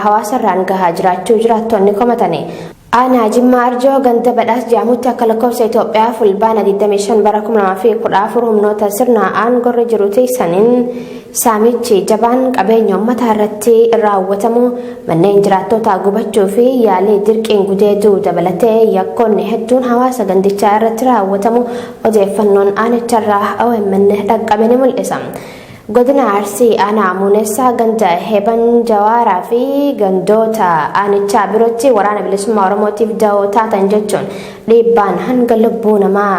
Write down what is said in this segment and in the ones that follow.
hawaasarraan gahaa jiraachuu jiraattonni komatani. Aanaa Jimmaa Arjoo ganda badhaas jedhamutti akka lakkoofsa Itoophiyaa Fulbaana 25 bara 2014 humnoota sirna aangorra jiru tiksaniin saamichi jabaan qabeenya uummataa irratti raawwatamu, manneen jiraattootaa gubachuu fi yaalii dirqiin gudeeduu dabalatee yakkoonni hedduun hawaasa gandichaa irratti raawwatamu odeeffannoon aanicharraa OMN dhaqqabe ni mul'isa. Godina Arsii Aanaa Muunessaa ganda Heban Jawaaraa fi gandoota aanichaa birootti waraana bilisummaa Oromootiif da'oo taatan jechuun dhiibbaan hanga lubbuu namaa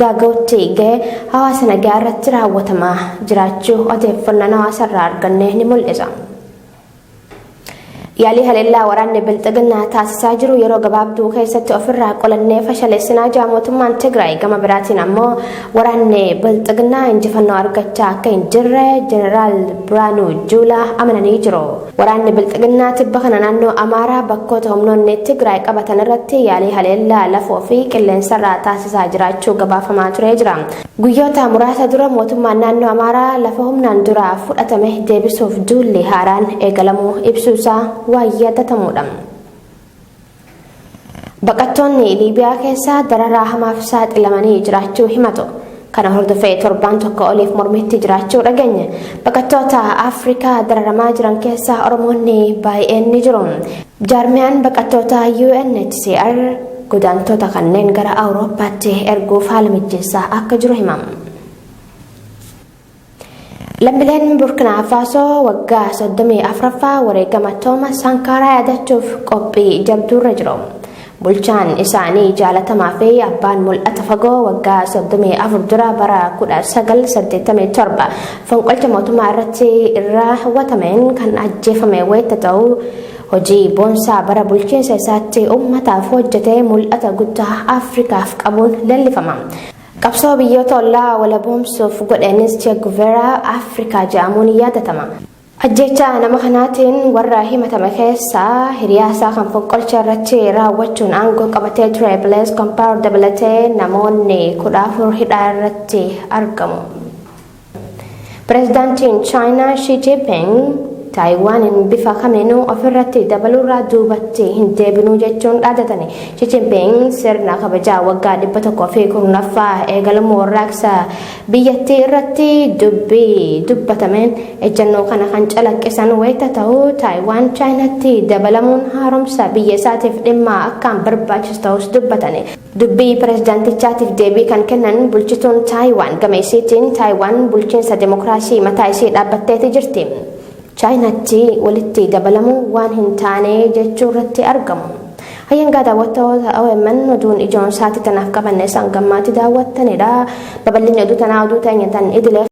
gaaga'utti ga'e hawaasa nagaa irratti raawwatamaa jiraachuu odeeffannoon hawaasarraa arganne ni mul'isa. Yaalii haleellaa waraanni Bilxiginnaa taasisaa jiru yeroo gabaabduu keessatti ofirraa qolannee fashaleessinaa jira mootummaan Tigraay. Gama biraatiin ammoo waraanni Bilxiginnaa injifannoo argachaa akka hin jirre Jeneraal Biraanuu Juulaa amananii jiru. Waraanni Bilxiginnaa tibba kana naannoo Amaaraa bakkoota humnoonni Tigraay qabatan irratti yaalii haleellaa lafoo fi qilleensarraa taasisaa jiraachuu gabaafamaa turee jira. Guyyoota muraasa dura mootummaan naannoo Amaaraa lafa humnaan dura fudhatame deebisuuf duulli haaraan eegalamuu ibsuusaa waan yaadatamuudha. Baqattoonni Liibiyaa keessaa dararaa hamaaf saaxilamanii jiraachuu himatu. Kana hordofee torbaan tokko oliif mormitti jiraachuu dhageenye. Baqattoota Afrikaa dararamaa jiran keessaa Oromoonni baay'een ni jiru. Jaarmiyaan baqattoota UNHCR godaantota kanneen gara Awurooppaatti erguuf haala mijeessaa akka jiru himama. Lammiileen Burkinaa Faasoo waggaa 34ffaa wareegama Toomas Sankaaraa yaadachuuf qophii jabduurra jiru. Bulchaan isaanii jaalatamaa fi abbaan mul'ata fagoo waggaa 34 dura bara 1987 fonqolcha mootummaa irratti raawwatameen kan ajjeefame wayita ta'u, hojii boonsaa bara bulchiinsa isaatti uummataaf hojjetee mul'ata guddaa Afrikaaf qabuun leellifama. Qabsoo biyyoota ollaa walaboomsuuf godheenis Che Guevara Afrikaa jedhamuun yaadatama. Ajjeechaa nama kanaatiin warra himatame keessaa hiriyaa isaa kan fonqolcha irratti raawwachuun aangoo qabatee ture Blaise Compaoré dabalatee namoonni 14 hidhaa irratti argamu. Pireezidaantiin Chaayinaa Xi Jinping Taayiwaaniin bifa kamiinuu ofirratti dabaluurraa duubatti hin deebinuu jechuun dhaadatani. Xi Jinping sirna kabajaa waggaa 110ffaa eegalamuu warraaqsa biyyattii irratti dubbii dubbatameen ejjennoo kana kan calaqqisan wayita ta'u, Taayiwaan Chaayinaatti dabalamuun haaromsa biyya isaatiif dhimma akkaan barbaachisu ta'us dubbatani. Dubbii pireezidaantichaatiif deebii kan kennan bulchituun Taayiwaan gama isiitiin Taayiwaan bulchiinsa demokiraasii mataa isii dhaabbatteeti jirti. Chaayinaatti walitti dabalamuu waan hin taane jechuu irratti argamu. Hayyangaa daawwattoota OMN, oduun ijoon sa'aatii tanaaf qabanne isaan gammaatti daawwattanidha. Babal'inni oduu tanaa oduu teenya tan idilee.